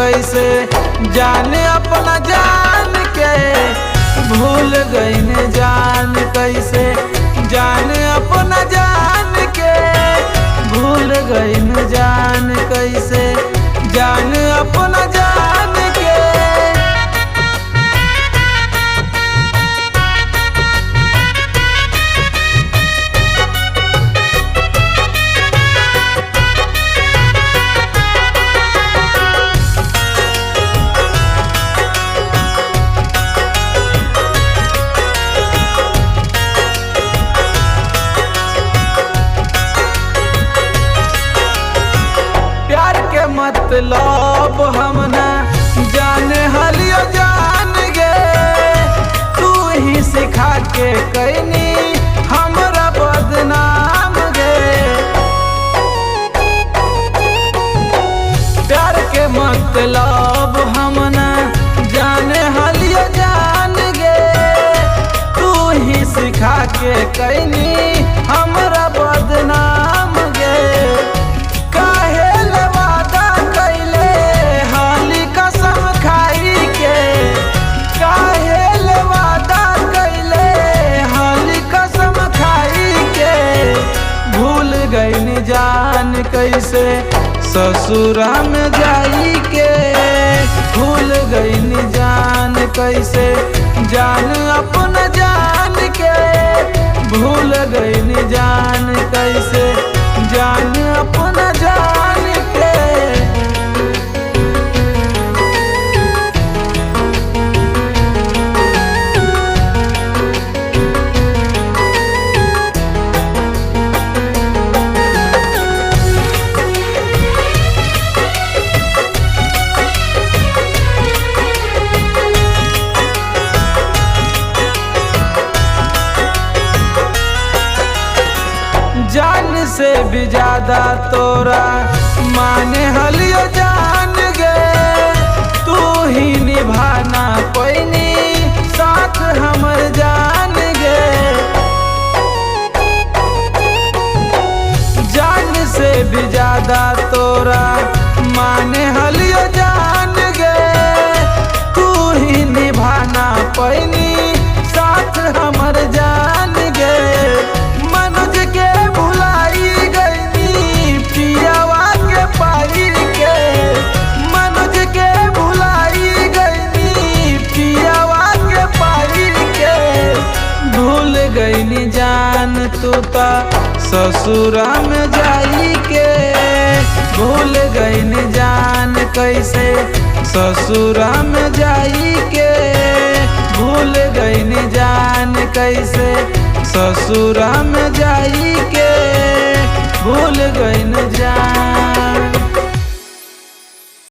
कैसे जान अपना जान के, भूल गईन जान कैसे जान अपना जान के, भूल गईन जान कैसे जान अपना जान के। प्यार के मतलब हम ना जाने हलियो जान गे, तू ही सिखा के कैनी हमरा बदनाम गे। प्यार के मतलब हम ना जाने हलियो जान गे, तू ही सिखा के कैनी हमरा बदनाम गे। काहे ले वादा कैले हाली कसम खाई के, काहे ले वादा कैले हाली कसम खाई के, भूल गईन जान कैसे ससुरा में जाई के, भूल गईन जान कैसे जान अपना जान के, भूल गईन जान कैसे जान अपना जान के। जान से भी ज्यादा तोरा माने हलियो जान गे, तू ही निभाना पैनी साथ हमर जान गे। जान से भी ज्यादा तोरा माने हलियो जान गे, तू ही निभाना पैनी साथ हमर जान गे। मनोज के भुलाई गईनी पियावा के पाई के, मनोज के भुलाई गईनी पियावा के पाई के, भूल गईनी जान तू ता ससुरा में जाई के, भूल गईनी जान कैसे ससुरा में जाई के, भूल गईनी जान कैसे ससुरा में जाई के, भूल गईन जान।